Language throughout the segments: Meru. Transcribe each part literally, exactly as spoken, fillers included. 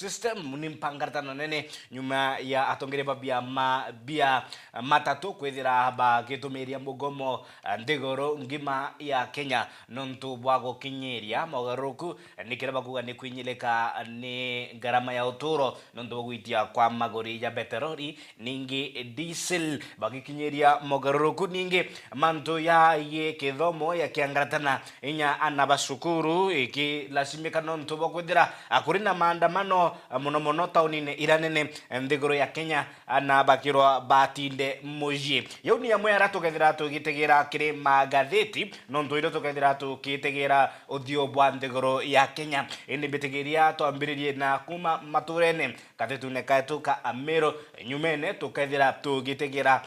system ni mpangaratano nene nyuma ya atongeria ba biama bia matatu kwithira bagitumiria mugomo, eh, nthiguru ngima ya Kenya nontu bwa gukinyiria mogaruruku, eh, ni kiria bakuga ni kwinyirika ni ngarama ya uturo nontu bwa gwitia kwa maguri ja beterori, ningi diesel, bagikinyiria mogaruruku, ningi mantu ya kithomo ya kiangaratana inya ana ba cukuru ikilasimika nontu bwa kwithira, ah, kuri na maandamano, ah, mono mono taunine ira nene, eh, nthiguru ya Kenya, ana bakirwa batinde mucii. Yau ni amwe ara tukethira tugitegera kiri magatheti, nontu irio tukethira tugitegera uthio bwa nthiguru ya Kenya. Indi mbitigiria twambiririe na kuma maturene, kathetune ketu ka Amiru, nyumene tukethira tugitegera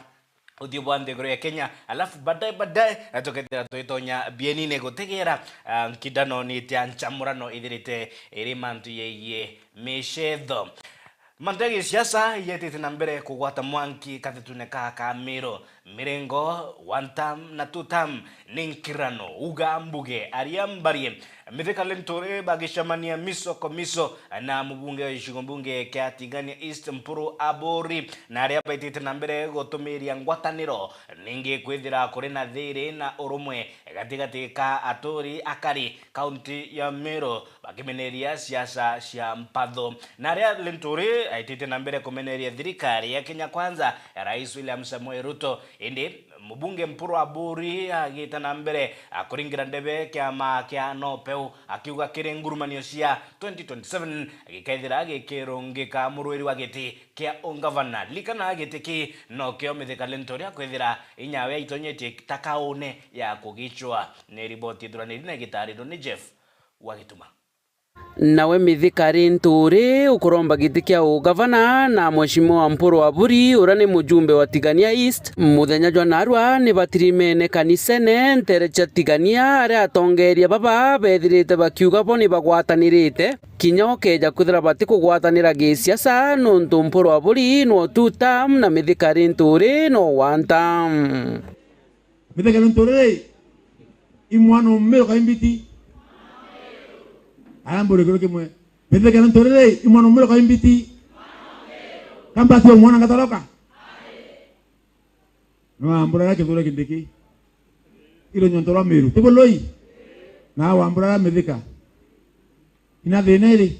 uthio bwa nthiguru ya Kenya, alafu baadaye, baadaye, eh, tukethira twitonya bienine gutegera, ah, nkindanone tia nchamurano ithirite iri mantu yeyie micetho. Mantu ya gisiasa yetite na mbere kugwata mwanki kathetune ka ka Amiru. Mirengo one term na two term ni nkirano, uga mbuge, aria mbarie. Mithika Linturi bagicemania miso kwa miso na mubunge wa gicigo mbunge kia Tigania East Mpuru Aburi, na aria baitite na mbere gutumiria ngwataniro, ningi kwithira kuri na thiri na urumwe gatigati ka aturi akari kaunti ya Meru, bakimeneria siasa cia mpatho. Na aria Linturi aitite na mbere kumeneria thirikari ya Kenya Kwanza ya Rais William Samoei Ruto, indi mubunge Mpuru Aburi agita na mbere, a, kuringira ndebe kiama kia Nopeu, akiuga kiri ngurumanio cia twenty twenty-seven gikethira gikirungika murwiri wa giti kia ungavana. Likana giti ki nokio Mithika Linturi akwithira inyawe aitonyetie ta kaune ya kugicwa. Ni riboti ithuraniri na igitarirwe ni Jeff wa Gituma. Nawe Mithika Linturi ukuromba giti kia ugavana na Mheshimiwa Mpuru Aburi, uria ni mujumbe wa Tigania East, muthenya jwa narua ni batirimene kanisene ntere cia Tigania, aria atongeria baba bethirite bakiuga bo ni bagwatanirite, kinya ukeja kwithira batikugwatanira gisiasa, nontu Mpuru Aburi no two term na Mithika Linturi no one term. Mithika Linturi ri, i mwana o Meru ka i mbiti? Aya mburi kiru kimwe. Mithika Linturi ri, i mwana o Meru ka i mbiti? Ka mbati o mwana ngatoroka? Niwambura aria Kithure Kindiki. Iro nyonto rwa Meru. Ti buloi? Na wambura aria Mithika. Ina thina iri.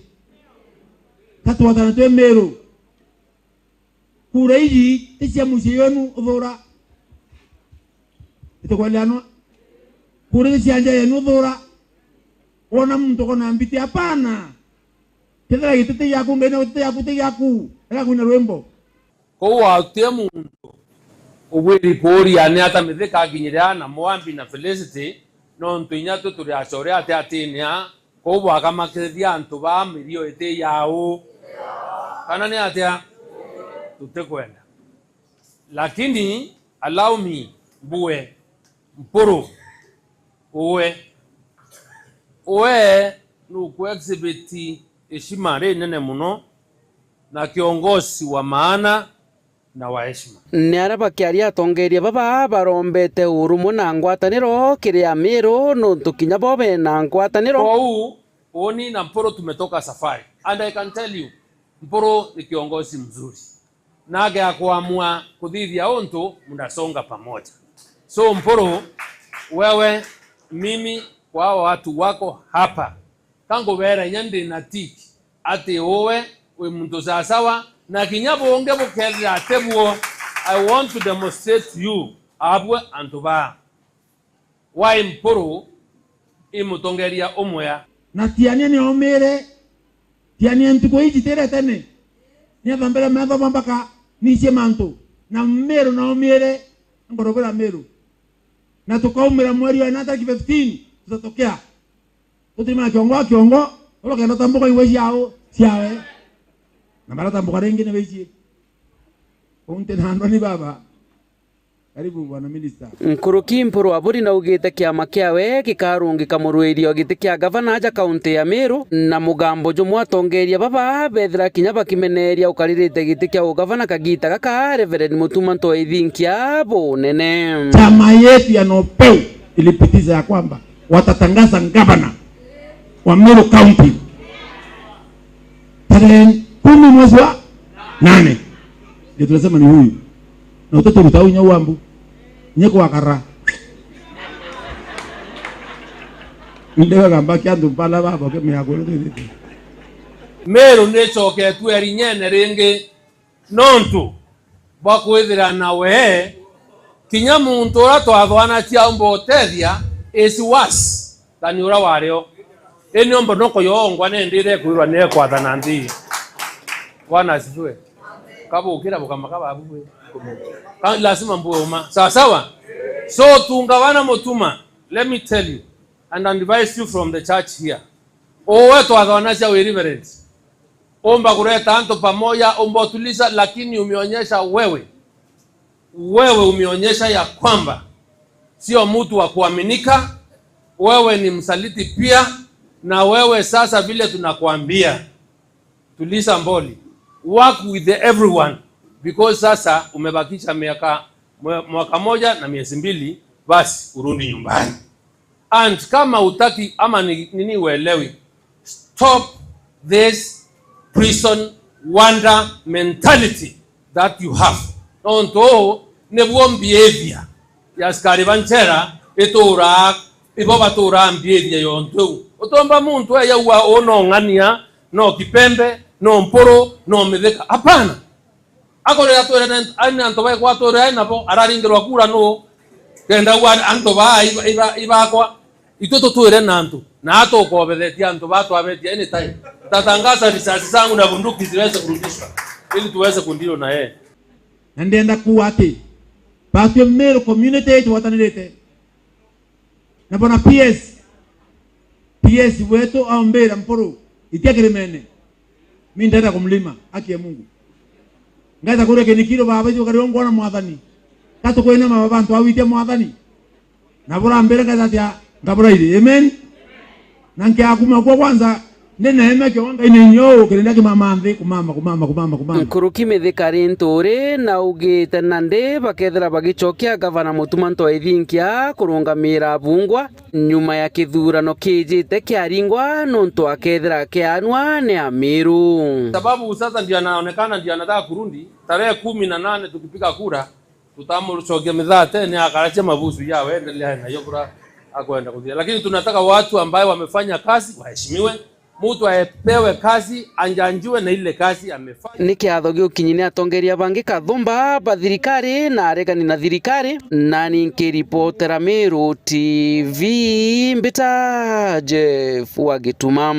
Ka twatana twi Meru. Kura iji ti cia mucii wenu uthura. Itukweleanwa? Kura iji cia nja yenu uthura. Wona muntu ukona mbiti, hapana. Kethira giti ti giaku, Ngai na giti ti giaku, ti giaku. Rega kwina rwimbo. Kou watia muntu ubwiri kuuria ni ata Mithika akinyire aa na Mwambi na Felicity, nontu inya twi turi acore ati atini aa, kou bwakamakithia antu baa mirio iti yao. Kana ni atia? Tutikwenda. Lakini allow me, mbue, Mpuru, uwe, uwe nuku exhibit heshima ri nene muno na kiongozi wa maana na wa heshima. Ni aria bakiaria atongeria baba barombete urumwe na ngwataniro kiri Amiru, nontu kinya bo bena ngwataniro. Kou, uni na Mpuru tumetoka safari. And I can tell you, Mpuru ni kiongozi mzuri. Na ageakwamua kuthithia untu, mnasonga pamoja. So, Mpuru, wewe, mimi, kwa hawa watu wako hapa, ka ngubera inya ndi na tiki ati uwe wi muntu sawasawa, na kinya bungi bukethira ati buo, I want to demonstrate to you, abwe antu baa. Why Mpuru i mutongeria umwea? Na Tiania ni omire, Tiania ntuku iji tire tene, ni athambire metho bambaka nicie mantu, na Meru na omire, ngorobera Meru. Na tukaumira mweri wa ina tariki fifteen, tutatokea. Tutimana kiongo a kiongo, uria kenda tambuka ingwe ciao, ciawe. Na baratambuka ringi ni wicie. Unte na andwani baba. Karibu, Bwana Minister. Nkuruki Mpuru Aburi naugite kiama kiawe gikarungika murwiri o giti kia gavana aja kaunti ya Meru, na mugambo jumwe atongeria baba bethira kinya bakimeneria ukaririte giti kia ugavana kagita gaka, Reverend Mutuma Ntoithinkia bunene. Chama yetu ya Nopeu ilipitisha ya kwamba watatangaza gavana wa Meru County. Tarehe kumi mwezi wa nane. Ndio tunasema ni huyu. Na utoto utau nyau wambu. Nye kwa kara. Ndio gamba kia antu bala babo ke mia kwa. Meru ni coketwe rinyene ringi nontu bwa kwithira na we, kinya muntu uria twathwanacia umba utethia is worse than uria wario. Ini umba noko yongwa nendire kwirwa ni ekwathana nthi. Bwana asifiwe. Kabukira bukama kababu bwe. Ka-, lazima mbue uma. Sawa sawa? So, tunga wana mutuma, let me tell you and advise you from the church here. Uwe twathwanacia wi reverend. Umba kureta antu pamoja, umba utuliza, lakini umeonyesha wewe, wewe umeonyesha ya kwamba sio mtu wa kuaminika, wewe ni msaliti pia, na wewe sasa, vile tunakuambia, tuliza mboli, work with everyone, because sasa umebakisha miaka, mwe-, mwaka moja na miezi mbili, basi urudi nyumbani. And kama utaki ama ni nini uelewi, stop this prison wonder mentality that you have. Nontu uu nibuo behavior ya askari ba nchera ituraa, ibo baturaa behavior yontu iu. Utomba muntu eyaua uu no ng'ania, no kipembe, no mpuru, no mithika. Hapana. Akorera twere na ant-, ani antu bae kwa twere ai nabo, araringirwa kura nu? Kenda ugwa antu baa iba, iba, ibakwa. Itwe tutwire na antu, na atukobethetie antu baa twabetie anytime. Ntatangaza risasi zangu na bunduki ziweze kurudishwa, ili tuweze kundilo na yeye. Na ndenda kuuga ati, batwi Meru community itugwatanirite. Na bona P S, P S wetu aumbira mpuru itia kirimene. Mi ndenda kumlima, haki ya Mungu. Ngaita kuria kinikiro baba, ithuka rio ngwona Mwathani. Tatukwina mama bantu awitia Mwathani. Na burambira ngaita atia, ngabura iri. Amen. Na nkiakuma kwa kwanza, ndi na eme kio Ngai ni nyo, kirinda kimama nthi, kumama, kumama, kumama, kumama. Nkuruki Mithika ri nturi, na ugite nandi bakethira bagicokia gavana Mutuma Ntwaithi nkia kurungamira abungwa nyuma ya kithurano kijite kiaringwa, nontu akethira kianwa ni Amiru. Sababu sasa ndio anaonekana ndio anataka kurudi, tarehe kumi na nane tukipiga kura, tutamucokia mithaa tene, akaracia mabusu yawe, endelea nayo bura akwenda kuthia. Lakini tunataka watu ambaye wamefanya kazi waheshimiwe, mtu apewe kazi, anjanjiwe na ile kazi amefanya. Ni kiatho giukinyi ni atongeria bangi kathumba ba thirikari na aregani na thirikari, nani nkiripotera Meru T V, mbita Jeff wa Gituma.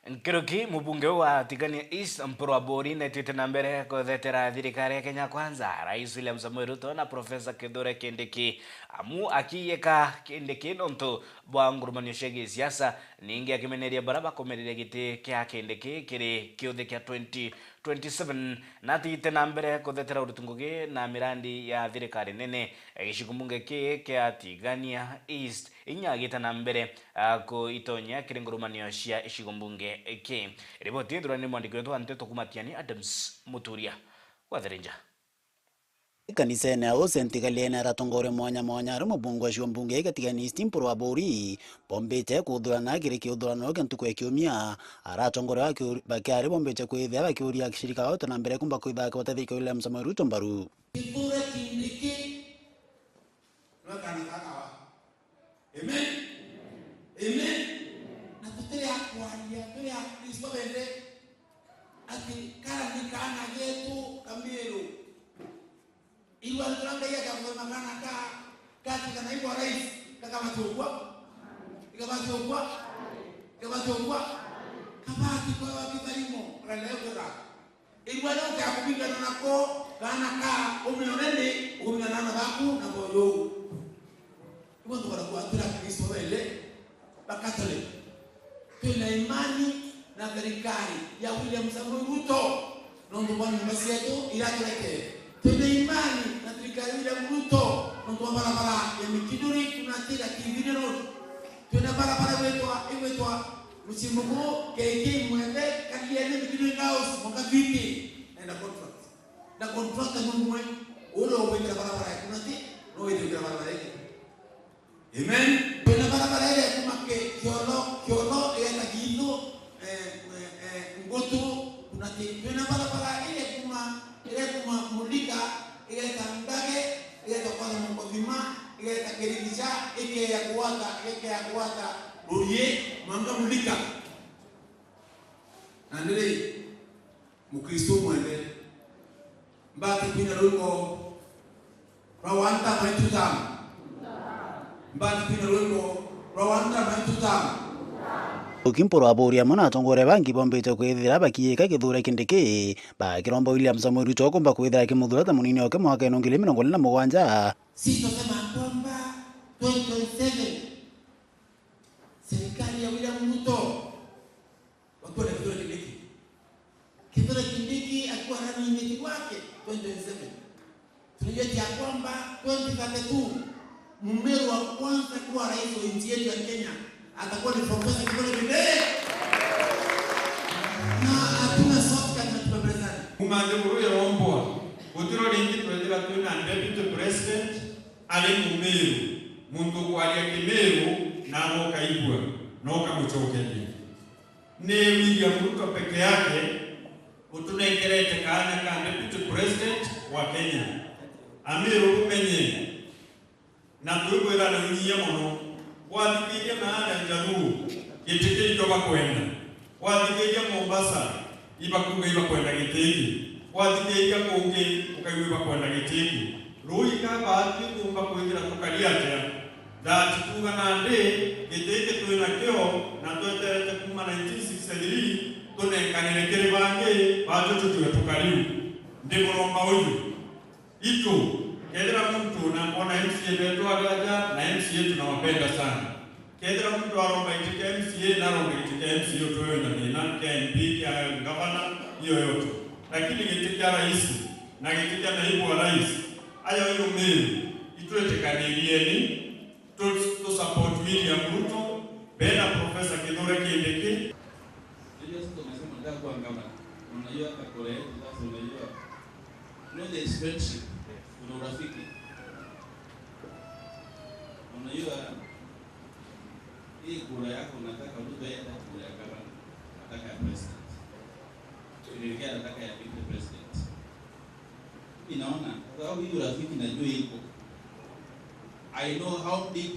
Nkuruki mubunge wa Tigania East, Mpuru Aburi, netwite na mbere kuthetera thirikari ya Kenya Kwanza, Rais William Samoei Ruto na Professor Kithure Kindiki, amu akiyeka Kindiki nontu bwa ngurumanio cia gisiasa, ningi akimeneria baria bakomereria giti kia Kindiki kiri kiuthi kia twenty twenty-seven, na atite na mbere kuthetera uruti ngugi na mirandi ya thirikari nene. Gicigo mbunge ki kia Tigania East inya agita na mbere, ah, kuitonya kiri ngurumanio cia icigo mbunge ki. Riboti ithurani ni mwandiki wetu wa nteto kuma Tiani, Adams Muturia wa Thirinja. Kanisene au Saint Gallieni aratongoria mwanya mwanya ari mubunge wa cigo mbunge gatiganiste Mpuru Aburi bombite kuthurana kiri kiuthurano kia ntuku ya kiumia. Aratongoria bakiu-, bakiari bombite kwithia bakiuria ashirika ao tena mbere kumba kwitha akibatetheria William Samoei Ruto mbaru. Kithure Kindiki nwe kana kakawa. Amen. Amen. Na tutiri akwaria, turi Akristo bende. Ati kara ni kaana getu Kamiru. Igua ntura Ngai akathoma kaana ka, katika na igua rais, kakabatiukwa. Ikabatiukwa. Ikabatiukwa. Kabati kwa wa kitharimo, raleo kira. Igua riu kiakubingana nako, kaana ka, umione ni, ukubingana na baku na boyo. Igua ntukara kwa turi Akristo bende. Bakatoleki. Twina imani na thirikari ya William Samoei Ruto nontu bwa nyumba cietu iratureke. Twina imani na thirikari ya William Ruto nontu bwa barabara ya Mikinduri Kunatira Kithiri Road. Twina barabara igwitwa, igwitwa Mucii Mukuru K K Mwembe Kariene Mikinduri House mwanka Viti. Naenda contract. Na contractor ni umwe uria ugwikira barabara ya Kunati, no withire gwikira barabara ingi. Amen. Twina barabara iria ya kuma Ki-, Kiolo, Kiolo igeta Githu, eh, Na ndiri Mukristo mwende, mbati kwina rwimbo rwa one time, two time. Mbati kwina rwimbo rwa one time, two time. Ukimpuru aburia amwe na atongoria bangi bombite kwithira bakiika Kithure Kindiki, bakiromba William Samoei Ruto kumba kwithira akimuthuura ta munini oke mwaka ino ngiri mirongo iri na mugwanja. Sisi tunasema kwamba twenty twenty-seven, serikali ya William Ruto wakiwa na Kithure Kindiki. Kithure Kindiki akiwa running mate wake twenty twenty-seven. Tunajua ya kwamba twenty thirty-two, Mmeru wa kwanza kuwa rais wa nchi yetu ya Kenya atakuwa ni Professor Kithure Kindiki. Na hatuna shortcut na tumepelezana. Kuma nthiguru irombwa, gutiro ringi twethira twina deputy president ari Mumeru, muntu ukwaria Kimeru na agokaigua na ukamucokeria. Ni William Ruto peke yake utunengerete kaanya ka deputy president wa Kenya. Amiru bumenye, na twigwirane unyia mono. Wathikiria na aria Njaruo, giti kiu ikio bakwenda. Wathikiria Mombasa, ibakuga ibakwenda giti iki. Wathikiria kungi, ukaigua ibakwenda giti iki. Ruu ikabaati kumba kwithira tukari atia? That tuuga nandi, giti giki twi nakio na tweterete kuuma nineteen sixty-three, tunenkanire kiri bangi, baaju tutue tukariu. Ndi muromba uju. Itu, kethira muntu na mbona M C A betu ari aja, na M C A tunawapenda sana. Kethira muntu aromba giti kia M C A, na arombe giti kia M C A, utwe wina thina, kia M P, kia gavana, hiyo yote. Lakini giti kia rais, na giti kia naibu wa rais, aja uyu Meru, itwitikanirieni, tu, tu support William Ruto, bena Professor Kithure Kindiki. Unajua sasa umesema nataka kuwa gavana. Unajua hata kura yetu sasa, unajua, you know, there is friendship, kuna urafiki. Unajua hii kura yako unataka Ruto, yeye hataki kura ya gavana, nataka ya president. Niliongea nataka ya deputy president. Mimi naona, kwa sababu hii urafiki najua iko. I know how deep,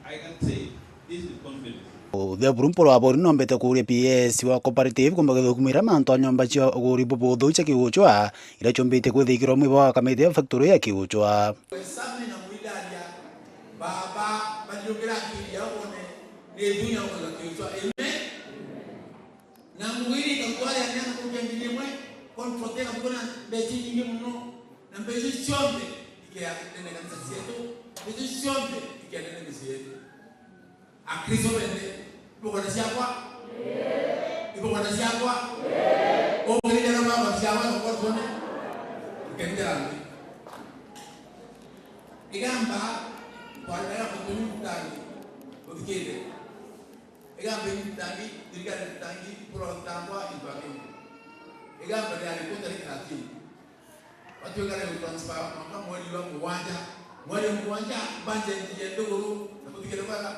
I can say this with confidence. Uthia buru Mpuru wa Bori nombete kuuria P S wa cooperative kumba guthukumira mantu a nyomba cia uguri bubuthu cia kiuchwa, iria ciumbite kwithikirwa mwiba wa kamiti ya factory ya kiuchwa. Sami na Mwidania, baba, baliukira akili yao one, ni dunia wa kiuchwa. Amen. Na ngugi iria ikagutwara ya miaka kurukia ngiri imwe, contract ikagutwara mbeca inyingi mono, na mbeca icio cionthe ikea nene kanisa cietu, mbeca icio cionthe ikea nene micii yetu. Akristo bende, ibugona ciakwa? Ibugona ciakwa? Ungirija na mama ciakwa na kwa tuone. Ikenjera ngi. Igamba, kwa nera kutunyi mutani, uthikire. Igamba iri thitangi, thirikari thitangi, ikurwa thitangwa into account. Igamba riari kuo tariki thirteen. Batwikare gutransfer mwaka mweri wa mugwanja. Mweri wa mugwanja, budget ya nthiguru, na kuthikire bwega.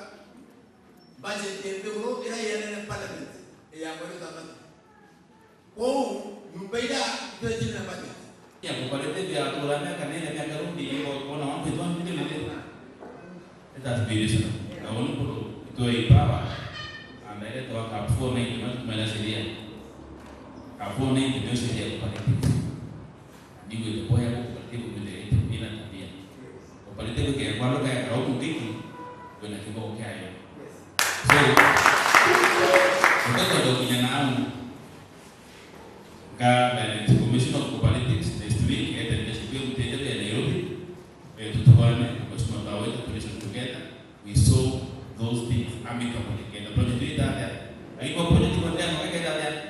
Budget ya nthiguru ira yenene parliament, ya mweri wa thantatu. Kwou, nyumba iria itwetire na budget. Ya cooperative ya kuura miaka nene, miaka rundi, iko kuona wantu itwa mbili nene. Let us be reasonable. Na uni kuru itwe empower. And I let our cap four ninety, matu kumena sheria. Cap four ninety ndio sheria ya cooperative. Ndio ile boya kwa cooperative ndio ile ina tabia. Cooperative ke kwa lugha ya karau mukiki, kwena kibao kiayo. So, ukatwa ndio kunya nao. Nga direct Commissioner of Cooperative next week, ete leadership ya mteja ya Nairobi, eh, tutubane, Mheshimiwa Taweta, tulisha together, we solve those things amicably. Kenda project itathia. Lakini kwa project kwa ndia kwa kenda thia.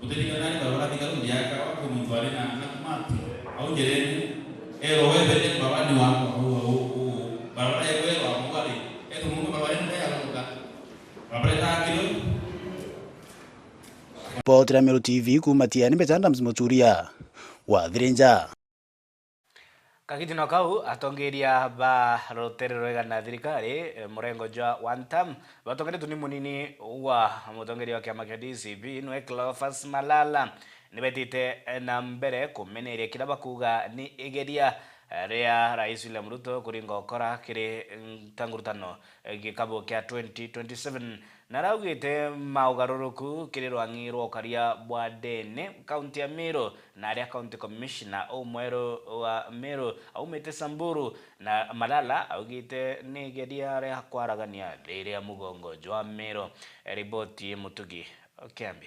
Utelikana ni barabara thika rundi yaka, wako muntu ari na, na kumati. Au njereni, ero wewe ni babani wako, au, au, au, barabara ya wewe wako wale. Eto mungu barabara ni ya roka. Barabara ta kilo. Ripoti ya Meru T V kuuma Tiani, mbeta Adams Muturia wa Thirinja. Kagitino kau, atongeria ba rutere rwega na thirikari, eh, murengo jwa one term, batongeretwe ni munini wa mutongeria wa kiama kia D C P, nwe Cleophas Malala, nibetite na mbere kumeneria kira bakuga ni igeria, eh, ria Rais William Ruto kuringa ukora kiri, mm, ntangurutano, eh, gikabu kia twenty twenty-seven. Naraugite maugaruruku kiri rwang'i rwa ukaria bwa ndene kaunti ya Meru, na aria county commissioner umweru wa Meru aumite Samburu, na Malala augite ni igeria ria kwaragania riria mugongo jwa Meru. Riboti Mutugi Kiambi.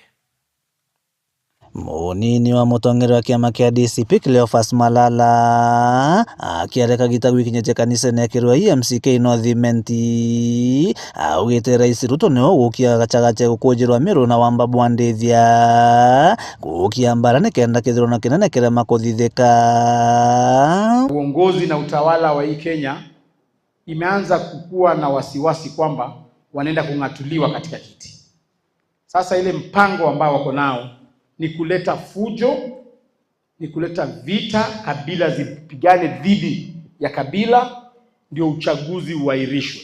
Munini wa mutongeria wa kiama kia D C P Cleophas Malala akiaria kagita gwikinyite kanisene ya Kirua E M C K North Imenti, augite Rais Ruto niwe ugukia gachagache gukujirwa Meru na wamba bwandithia gukia mbara nikenda kithurano kinene kirema kuthithika. Uongozi na utawala wa hii Kenya imeanza kukua na wasiwasi kwamba wanaenda kung'atuliwa katika kiti. Sasa ile mpango ambao wako nao ni kuleta fujo, ni kuleta vita, kabila zipigane dhidi ya kabila, ndio uchaguzi uahirishwe.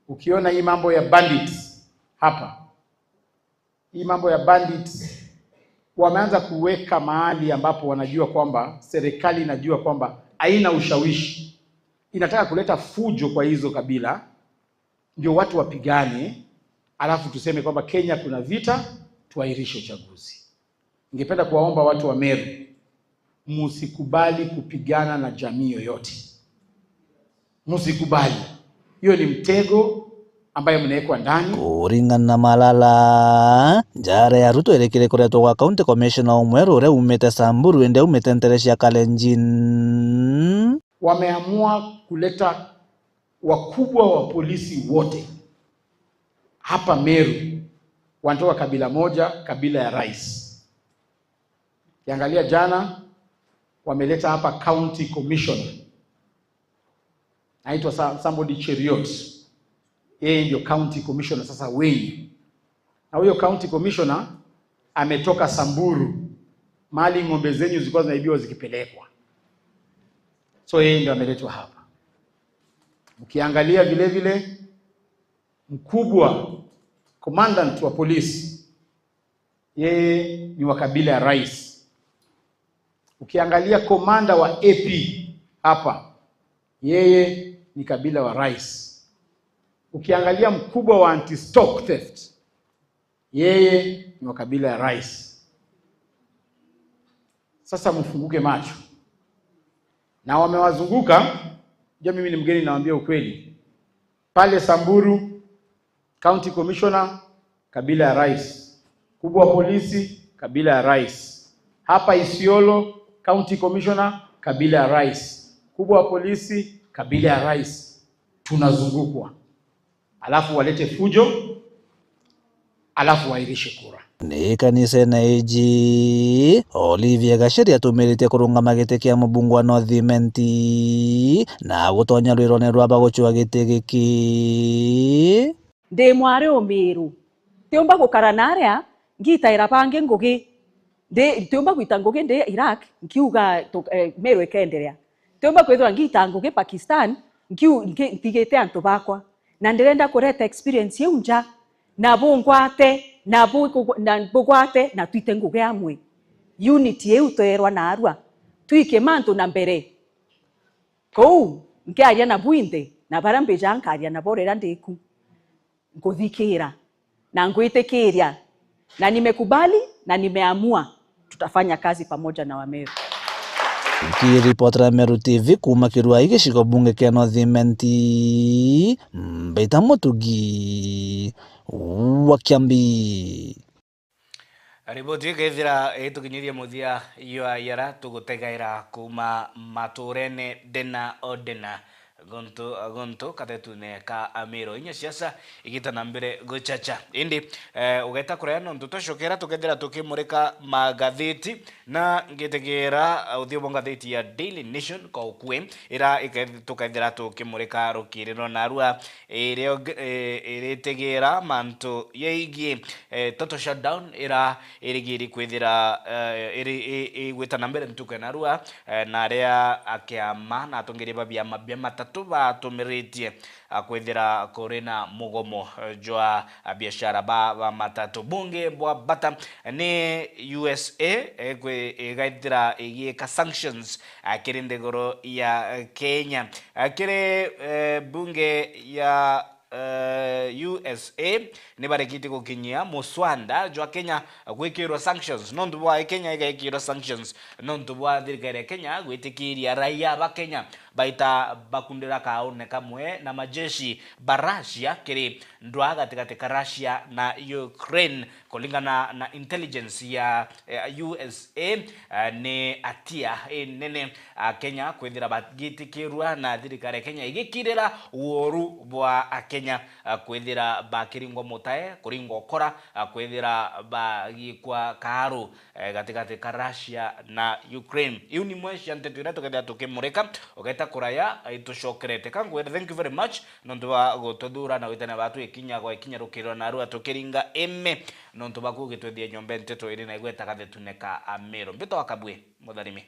Ukiona hii mambo ya bandits hapa, hii mambo ya bandits wameanza kuweka mahali ambapo wanajua kwamba serikali inajua kwamba haina ushawishi, inataka kuleta fujo kwa hizo kabila, ndio watu wapigane, alafu tuseme kwamba Kenya kuna vita, tuahirishe uchaguzi. Ningependa kuwaomba watu wa Meru, musikubali kupigana na jamii yoyote. Musikubali. Hiyo ni mtego ambayo mnawekwa ndani. Kuringana na Malala, njara ya Ruto irikire kuretwa gwa county commissioner umweru uria umite Samburu, indi aumite ntere cia Kalenjin. Wameamua kuleta wakubwa wa polisi wote hapa Meru wanatoka kabila moja, kabila ya rais. Ukiangalia jana, wameleta hapa county commissioner. Anaitwa sa-, somebody Cheriot. Yeye ndio county commissioner sasa wenyu. Na huyo county commissioner ametoka Samburu, mahali ng'ombe zenyu zilikuwa zinaibiwa zikipelekwa. So yeye ndio ameletwa hapa. Ukiangalia vile vile, mkubwa, commandant wa polisi, yeye ni wa kabila ya rais. Ukiangalia commander wa A P hapa, yeye ni kabila wa rais. Ukiangalia mkubwa wa anti-stock theft, yeye ni wa kabila ya rais. Sasa mfunguke macho. Na wamewazunguka, jua mimi ni mgeni, nawaambia ukweli. Pale Samburu, county commissioner, kabila ya rais. Mkubwa wa polisi, kabila ya rais. Hapa Isiolo, county commissioner, kabila ya rais. Mkubwa wa polisi, kabila ya rais. Tunazungukwa. Alafu walete fujo, alafu wairishe kura. Ni kanisene iji, Olivia Gacheri atumiritie kurungama giti kia mubunge wa North Imenti, na gutonya rwirone rwa bagucua giti giki. Ndi mwari Umiru. Tiumba gukara naria, ngitaira bangi ngugi. Ndi, tiumba gwita ngugi ndi Iraq, nkiuga tu-, eh, Meru ikenderea. Tiumba kwithirwa ngita ngugi Pakistan, nkiu-, nki-, ntigite antu bakwa. Na ndirenda kureta experience iu nja, na bungwate, na bu-, na bugwate, na twite ngugi amwe. Unity iu twerwa narua. Twikie mantu na mbere. Kou, nkiaria na bwinthe, na baria mbija nkaria nabo riria ndiku. Nkuthikira, na ngwitikiria, na nimekubali, na nimeamua, tutafanya kazi pamoja na Wameru. Nkiripotera Meru T V kuuma Kirua, gicigo bunge kia North Imenti, Mbaita Mutugi wa Kiambi. Riboti ikeethira itukinyithia muthia jwa yara tugutegaira kuuma maturene ndena o ndena, guntu, guntu katetune ka Amiru. Inya siasa igita na mbere guchacha. Indi, eh, ugeta kurea nontu twacokera tukethira tukimurika magatheti, na ngitegera, eh, uthio bwa ngatheti ya Daily Nation kwa ukue, ira ike-, tukethira tukimurika rukiri rwa narua, iria, eh, iritegeera mantu yaigie, eh, total shutdown ira irigiri kwithira, eh, iri, i, igwita na mbere ntuku ya narua, eh, na aria akiama na atongeria ba biama bia matatu batumiritie, ah, kwithira kuri na mugomo, eh, jwa abiashara ba, ba matatu. Bunge bwa bata ni U S A, eh, kwi-, igaithira igiika sanctions, ah, kiri nthiguru ya, eh, Kenya. Ah, kiri, eh, bunge ya eh, U S A ni barikitie gukinyia muswanda jwa Kenya gwikirwa sanctions. Nontu bwa Kenya igaikirwa sanctions nontu bwa thirikari ya Kenya gwitikiria raia ba Kenya baita bakundira kaune kamwe na majeshi ba Russia kiri ndwa gatigati ka Russia na Ukraine. Kuringana na intelligence ya, eh, U S A, eh, ni atia inene a Kenya kwithira bagitikirua na thirikari ya Kenya igikirira uoru bwa Akenya, eh, kwithira bakiringwa mutae, kuringwa ukora, eh, kwithira bagikwa kaaru, eh, gatigati ka Russia na Ukraine. Iu ni imwe cia nteto iria tukethira tukimurika. Ugeta kuraya, eh, itucokerete. Kangwira, thank you very much nontu bwa gututhura na gwitania batu ikinya gwa ikinya rukiriro narua tukiringa ime. Nontu bwa kugitwethia nyomba nteto iri na igwetaga thetune ka Amiro. Mbito wa Kabwe, mutharimi.